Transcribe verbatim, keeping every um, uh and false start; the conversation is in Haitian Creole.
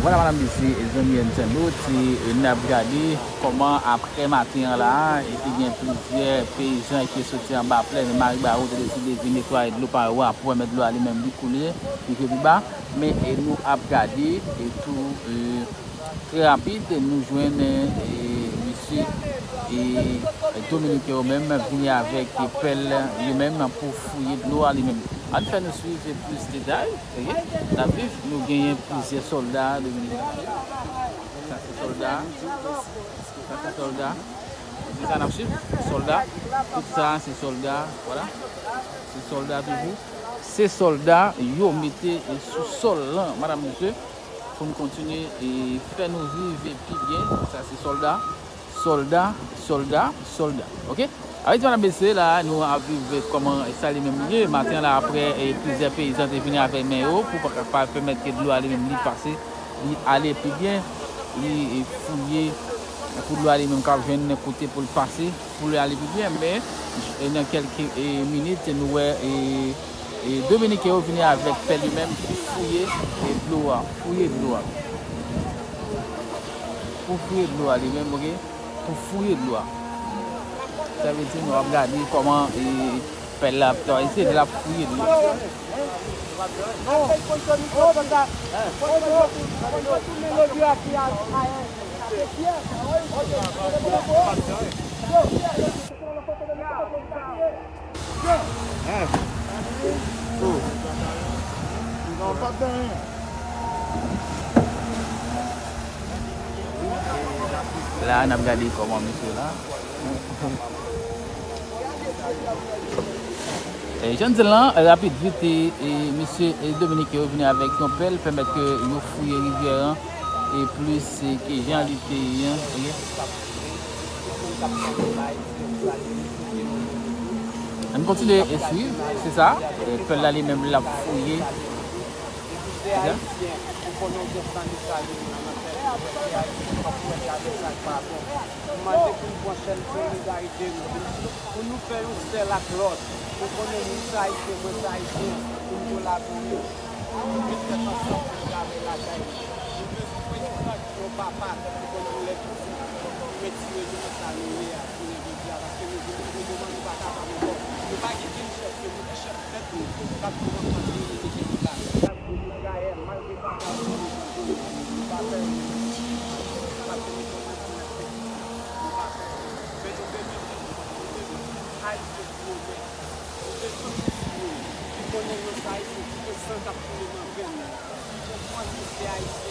Vwala, madanm, mesye, e zanmi entènot, e n ap gade kòman apre maten an la, e te gen plizyè peyizan ki soti anba plèn Maribaro te deside vin netwaye dlo pa yo a pou pèmèt dlo a li menm li koule, li rive pi ba. Men, e nou ap gade, e tou, e, trè rapid, nou jwenn, e, mesye, e, Dominiken yo menm vini avèk pèl yo menm pou fouye dlo a li menm. Ann fè nou swiv plis detay. Ok? N ap viv, nou genyen plizyè sòlda Dominiken. Sa se sòlda. Sa se sòlda. Se sa n ap swiv. Sòlda. Tout sa se sòlda. Vwala. Se sòlda toujou. Se sòlda yo mete sou sòl lan, madanm, mesye, pou n kontinye e fè nou viv pi byen. Sa se sòlda. Sòlda, sòlda, sòlda. Ok? Avèk ti madanm, mesye, la, nou ap viv kòman sa li menm li ye. Maten an la, apre, e, plizyè peyizan te vini avèk men yo pou pa, pa pèmèt ke dlo a li menm li pase, li ale pi byen, li, e, fouye pou dlo a li menm ka jwenn kote pou l pase, pou l ale pi byen. Men, e, nan kèlke, e, minit, nou wè, e, e, Dominiken yo vini avèk pèl yo menm pou fouye, e, dlo a, fouye dlo a. Pou fouye dlo a li menm, ok? Pou fouye dlo a. Sa vle di nou ap gade kòman, e, pèl la ap travay, se l ap fouye dlo. La, n ap gade kòman misye la. E, jan n di l lan, rapid, vit, e, e, mesye, e, Dominiken yo vini avèk yon pèl, pèmèt ke yo fouye rivyè an, e plis, e, ke jan li te ye an, ok? Ann kontinye e swiv, se sa, e, pèl la li menm l ap fouye. Depi se ayisyen, ou konnen w gen san desalin nan nan tèt ou, se ayisyen k ap fè avèk sa k pa bon. Nou mande pou n pran chèn solidarite nou, pou nou fè yon sèl ak lòt. Ou konnen mwen se ayisyen, mwen se ayisyen, pou n kolabore, pou nou met tèt ansanm pou n travay lakay nou. Nou bezwen pran egzanp yon papa ki te konn voulè pitit, pou retire nou nan sa nou ye a, jounen jodi a, paske nou vin pran moman nou pa kapab ankò. Nou pa gen kenn chèf, se nou ki chèf tèt nou, k ap di nou antre, nou mete tèt nou la. Malgre nou trayè, malgre papa nou, nou pa pè, nou pa pè, nou pa pè, nou pa pè. Men nou bezwen, nou bezwen Ayisyen ki onèt, nou bezwen moun ki konnen yo se Ayisyen, ki gen san k ap koule nan venn yo, ki konprann yo se Ayisyen.